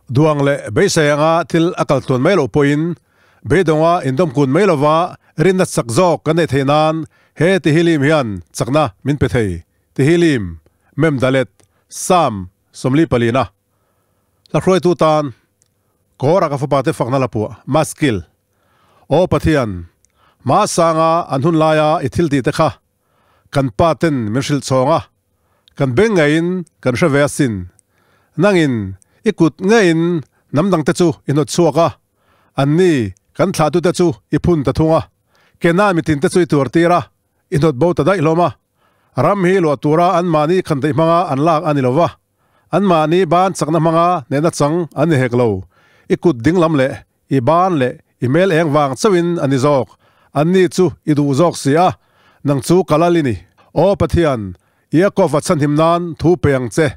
Duang leh beisei anga thil a kal tluan mai loh pawhin beidawnga indawmkun mai lova rinna chak zawk kan neih theih nan he Tehillim hian chakna min pe thei. Tehillim, Mem Dalet, Psalm 44. Hla hruaitu tan Kawra ka fapa te fakna la puah, Maskil. Aw Pathian, hma sanga an hun laia i thil tih te kha kan pa ten min hrilh chhawng a, kan beng ngeiin kan hre ve asin. Nangin i kut ngeiin hnam dang te chu i hnawt chhuak a, anni kan thlahtute chu i phun ta thung a, Kenan mitin te chu i tuar tir a, i hnawt bo ta daih hlawm a. Ram hi luah tura anmahni khandaih hmanga an lak a ni lo va. Anmahni ban chakna hmanga hnehna chang an ni hek lo. I kut dinglam leh i ban leh i hmel eng vang chauhin a ni zawk. Anni chu i duh zawk si a, nang chu ka lal i ni. Aw Pathian, Iakova chhanhim nan thu pe ang che.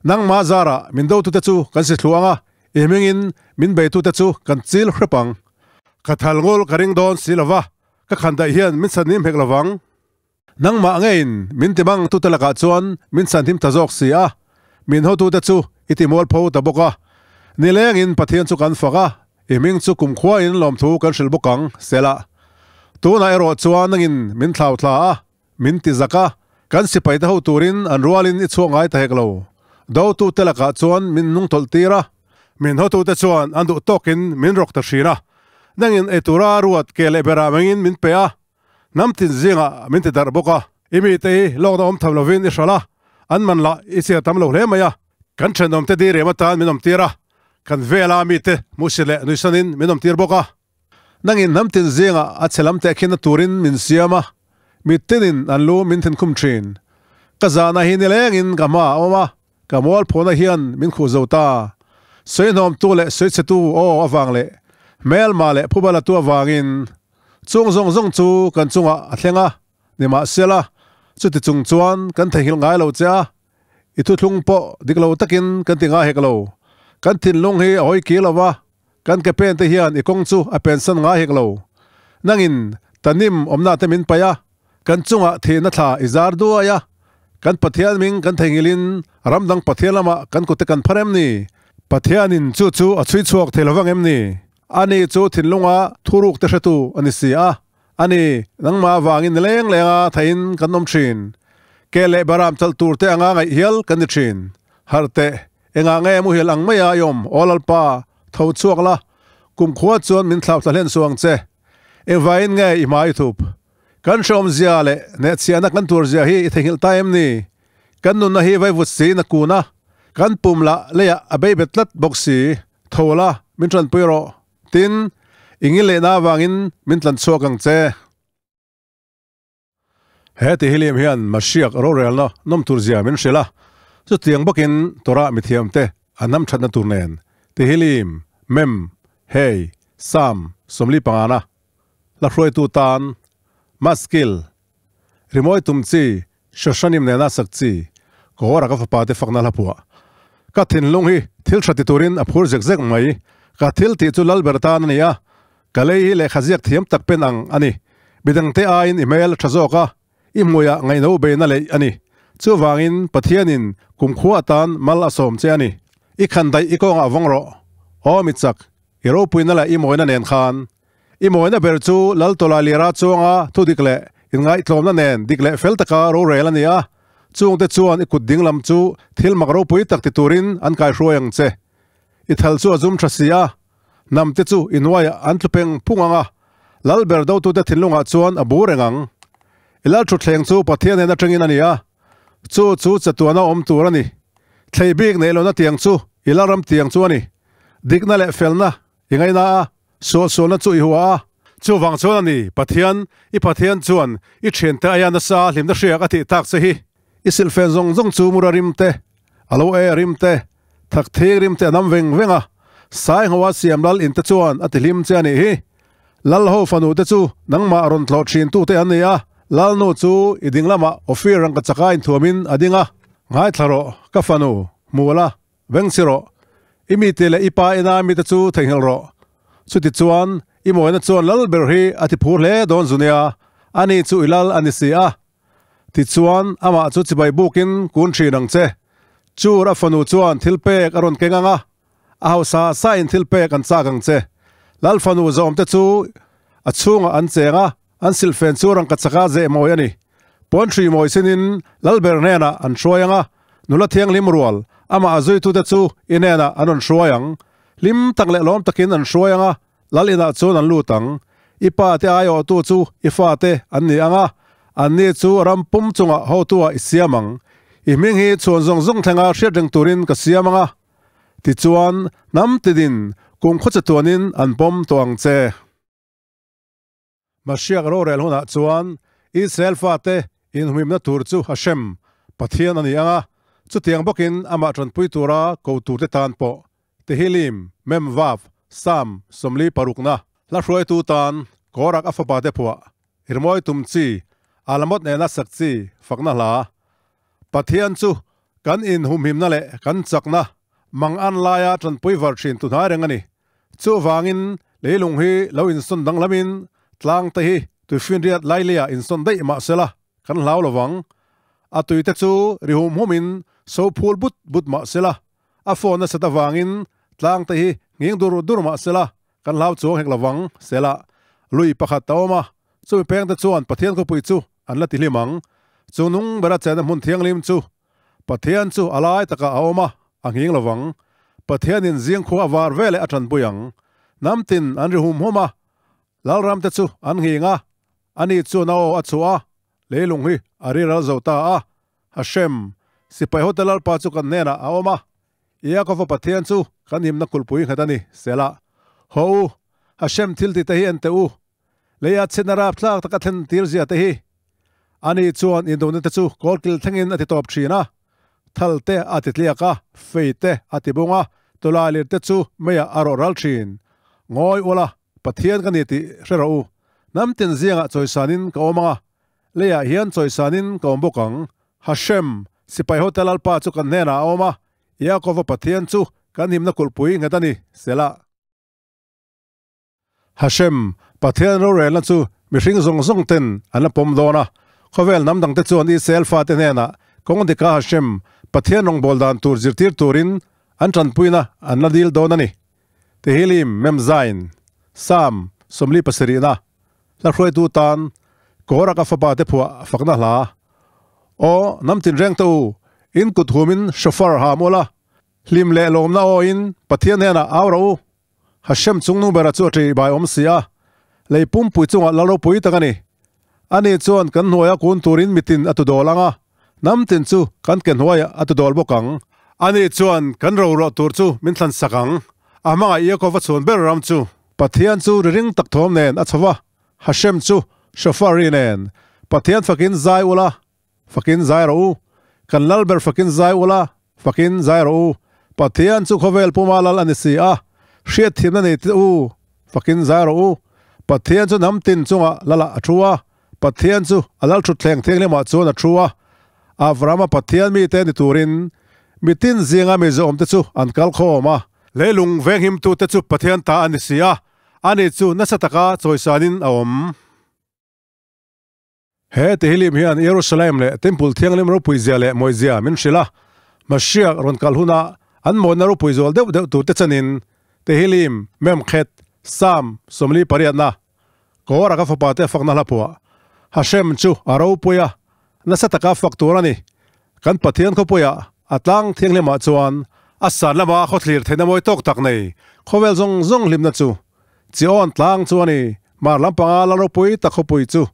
Nangmah zarah min dotute chu kan si thlu ang a, i hmingin min beitute chu kan chil hrep ang. Ka thal ngul ka ring dawn si lo va, ka khandaih hian min chhanhim hek lo vang. Nangmah ngeiin min ti mang tute lakah chuan min chhanhim ta zawk si a, min hotute chu i ti mualpho ta bawk a. Nilengin Pathian chu kan fak a, i hming chu kumkhuain lawmthu kan hrilh bawk ang, Selah. Tunah erawh chuan nangin min thlau thla a, min ti zak a, kan sipaite ho turin an rualin i chhuak ngai ta hek lo. Dotute lakah chuan min hnungtawlh tir a, min hotute chuan an duh tawkin min rawk ta hrin a, nangin eitura ruat ke leh berah mengin min pe a, Hnam tin zingah min ti darh bawk a, i mite hi lawkna awm tham lovin i hralh a, an man lah i chhiar tam lo hle mai a. Kan thenawmte diriam atan min awmtir a, kan vela mite hmuhsit leh nuihsanin min awmtir bawk a. Nangin hnam tin zingah a chhe lam tehkhinna turin min siam a, mi tinin an lu min thinkhum thin. Ka zahna hi nilengin ka hmaah a awm a, ka mualphawna hian min khuh zo ta. Sawihnawmtu leh sawichhetu aw avang leh hmelma leh phubalatu avangin Chung zawng zawng chu kan chungah a thleng a, nimahsela, chuti chung chuan kan theihnghilh ngai lo che a, i thuthlung pawh dik lo takin kan ti ngai hek lo. Kan thinlung hi a hawi kir lo va, kan ke pen te hian i kawng chu a pensan ngai hek lo. Nangin tanim awmna te min paih a, kan chungah thihna thla i zar duai a, kan Pathian hming kan theihnghilhin ram dang Pathian lamah kan kut te kan phar em ni? Pathianin chu chu a chhui chhuak thei lovang em ni? Ani chu thinlunga thuruk te hretu a ni si a, ani nangmah avangin ni leng lenga theihin kan awm thin. Ke leh baram chalh tur te anga ngaih hial kan ni thin. Harh teh, engah nge muhil ang maia i awm, aw Lalpa, tho chhuak la, kumkhua chuan min thlauh thla hlen suh ang che. Engvaiin nge i hma i thup? Kan hrehawmzia leh nehchhiahna kan turzia hi i theihnghilh ta em ni? Kan nunna hi vaivut siin a kun a, kan pum lah leiah a beibet tlat bawk si. Tho la, min tanpui rawh. Tin, i ngil lehna avangin min tlan chhuak ang che. He Tehillim hian Mashiach rorelna nawm tur zia min hrilh a, chutiang bawkin Torah mithiamte a hnam thatna tur nen Tehillim, Mem, Hei, Psalm 45-na hla hruaitu tan Maskil, Rimawi tum chi, Shoshanim nena sak chi, Kawra ka fapa te fakna hla phuah. Ka thinlung hi thil tha ti turin a phur zek zek mai. Ka thil tih chu Lalber tan a ni a, ka lei hi lehkha ziak thiam tak pen ang a ni. Midangte aiin i hmel a tha zawk a, i hmuiah ngaihno beina leih a ni. Chuvangin Pathianin kumkhua atan mal a sawm che a ni. I khandaih i kawngah vawng rawh. Aw mi chak, i ropuina leh i mawina nen khan. I mawina ber chu Lal Tawlai Lira chuanga thu dik leh inngaihtlawmna nen dik leh fel taka rorel a ni a, chungte chuan i kut dinglam chu thil mak ropui tak ti turin an kaihruai ang che. I thal chu a zum tha si a, hnamte chu i hnuaiah an tlu peng phung ang a, Lal ber dotute thinlungah chuan a bu reng ang. I Lal thutthleng chu Pathian nen atangin a ni a, chu chu chatuana awm tur a ni. Thlei bik neih lohna tiang chu i Lalram tiang chu a ni. Dikna leh felna i ngaina a. Suahsualna chu i hua a. Chuvang chuan a ni, Pathian, i Pathian chuan i thiante aia nasa hlimna hriak a tih tak che hi. I silhfen zawng zawng chu mura rim te, a lo e rim te, thak thing rim te a nam veng veng a, Sainghoa siam lal in te chuan a ti hlim che a nih hi. Lal ho fanu te chu nangmah rawn tlawh thin tu te an ni a, Lalnu chu i ding lamah Ophir rangka chaka inthuamin a ding a. Ngaithla rawh, ka fanu, hmu la. Veng si rawh, i mite leh i pa ina mite chu theihnghilh rawh. Chutichuan, i mawina chuan lal ber hi a ti phur hle dawn zu nia, ani chu i lal a ni si a. Tichuan, amah chu chibai bukin kun thin ang che. Chur a fanu chuan thil pek a rawn keng ang a. A hausa sa in thil pek an chak ang che. Lal fanu zawm te chu a chhungah an cheng a, an silhfen chu rangka chaka zeh mawi a ni. Pawnhri mawi sinin Lalber hnenah an hruai ang a, nula thianghlim rual amah a zuitute chu i hnenah an rawn hruai ang. Hlim tak leh lawm takin an hruai ang a, Lal inah chuan an lut ang. I pa te aiawhtu chu i fate an ni ang a, anni chu ram pum chungah hotuah i siam ang. I hming hi chhuan zawng zawng thlenga hriat reng turin ka siam ang a. Tichuan, hnam tidin kum khawcha tuanin an pawm tawh ang che. Mashiach rorel hunah chuan Israel fate inhumhimna tur chu Hashem, Pathian a ni ang a, chutiang bawkin amah tanpui tura ko turte tan pawh Tehillim, Mem Vav, Psalm 46, hla hruaitu tan Korak a fapate phuah, Irmawi tum chi, Alamot nena sak chi, fakna hla. Pathian chu kan inhumhimna leh kan chakna mang an laia tanpui var thin tu hnai reng a ni. Chuvangin, leilung hi lo insawn danglamin tlang te hi tuifinriat laileia insawn daih mah sela kan hlau lo vang. A tuite chu ri hum humin so phul but but mah sela, a phone nasat avangin tlang te hi nghing dur dur mah sela kan hlau chuang hek lo vang. Sela lui pakhat a awm a, chumi peng te chuan Pathian khawpui chu an la ti hlim ang. Chu nung bera chenna hmun thianghlim chu Pathian chu a lai takah a awm a, a nghing lo vang. Pathianin zing khua a var veleh a tanpui ang. Hnam tin an ri hum hum a, Lalramte chu an nghing a, ani chuan a aw a chhuah a, leilung hi a ri ral zo ta a. Hashem, sipai hote Lalpa chu kan hnenah a awm a, Iakova Pathian chu kan himna kulhpui nghet a ni, Selah. Haw u, Hashem thil tite hi en teh u, Leia chhitna rapthlak taka thlen tir zia te hi. Ani chuan indona te chu kawlkil thlengin a ti tawp thin a, thal te a ti tliak a, fei te a ti bung a, tawlailir te chu meiah a rawh ral thin. Ngawi ula, Pathian ka ni tih hre rawh u. Hnam tin zingah chawisanin ka awm ang a, leiah hian chawisanin ka awm bawk ang. Hashem, sipai hote Lalpa chu kan hnenah a awm a, Yaakova Pathian chu kan himna kulhpui nghet a ni, Selah. Hashem, Pathian rorelna chu mihring zawng zawng ten an la pawm dawn a. Khawvel hnam dangte chuan Israel fate hnenah kawng dika Hashem, Pathian rawngbâwl dan tur zirtir turin an tanpuina an la dil dawn a ni. Tehillim, Mem Zain, Psalm 47, Hla hruaitu tan Korak a fapate phuah fakna hla. Aw, hnam tinreng te u, in kut humin shofar ha mawlh a, hlim leh lawmna awin Pathian hnenah au rawh u. Hashem chungnung bera chu a ṭih bai awm si a, lei pumpui chungah lal ropui tak a ni. Ani chuan kan hnuaia kun turin mitin a tu dawl ang a, hnam tin chu kan ke hnuaiah a tu dawl bawk ang. Ani chuan kan roruah tur chu min thlan sak ang, a hmangaih Yaakova chhuan ber ram chu. Pathian chu ri ring tak thawm nen a chho va, Hashem chu shofar ri nen, Pathian fakin zai ula, Fakin zai rawh u. Kan lal ber fakin zai ula, fakin zai rawh u. Pathian chu khawvel puma lal a ni si a, hriatthiamna nei teh u, fakin zai rawh u. Pathian chu hnam tin chungah lalah a thu a, Pathian chu a lal thutthleng thianghlimah chuan a thu a. Avrahama Pathian mite ni turin mitin zinga mi zawmte chu an kal khawm a. Leilung venghimtute chu Pathian ta a ni si a, ani chu nasa taka chawisanin a awm. He Tehillim hian Jerusalem leh Temple Thianghlim ropuizia leh mawizia min hrilh a, Mashiach rawn kal hunah an mawina ropui zual deuh deuh turte chanin Tehillim, Memkhet, Psalm 48, Korah ka fapate fakna hla phuah Hashem chu a ropui a, nasa taka fak tur a ni. Kan Pathian khawpuiah a tlang thianghlimah chuan a san lama khawthlir theihna mawi tawk tak nei khawvel zawng zawng hlimna chu Chiawn tlang chu a ni. Mar lampanga lal ropui tak khawpui chu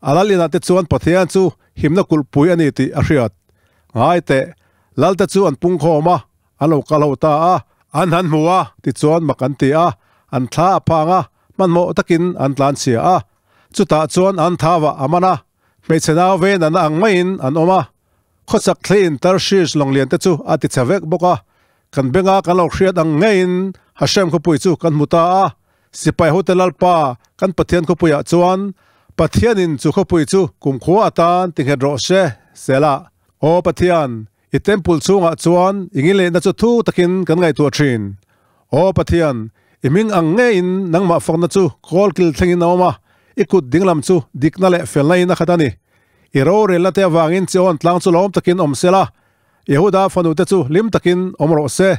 a lal inah te chuan Pathian chu himna kulhpui a ni tih a hriat. Ngai teh, lalte chu an pung khawm a, an lo kal ho ta a, an han hmu a, tichuan mak an ti a, an thla a phang a, hmanhmawh takin an tlan chhia a. Chutah chuan an thavah a man a, hmeichhe nau ven an ang maiin an awm a. Khawchak thleiin Tarshish lawnglian te chu a ti chhe vek bawk a, kan benga kan lo hriat ang ngeiin Hashem khawpui chu kan hmu ta a, Sipai hote Lalpa kan Pathian khawpuiah chuan Pathianin chu khawpui chu kumkhua atan ti nghet rawh se, Selah. Aw Pathian, i temple chhungah chuan i ngilehna chu thu takin kan ngaihtuah thin. Aw Pathian, i hming ang ngeiin nangmah fakna chu kawlkil thlengin a awm a, i kut dinglam chu dikna leh felna in a khat a ni. I rorelna te avangin Chiawn tlang chu lawm takin awm sela, Yehuda fanute chu hlim takin awm rawh se.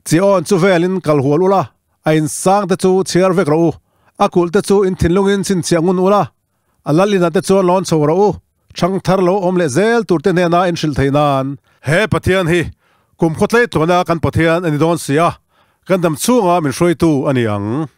Chiawn chu velin kal hual ula, a in sang te chu chhiar vek rawh u. A kulh te chu in thinlungin chhinchhiah ngun ula, a lal inah te chuan lawn chho rawh u. Chhang thar lo awm leh zel tur te hnena in hrilh theih nan. He Pathian hi kum khawtlei tluana kan Pathian a ni dawn si a, kan dam chhunga min hruaitu a ni ang.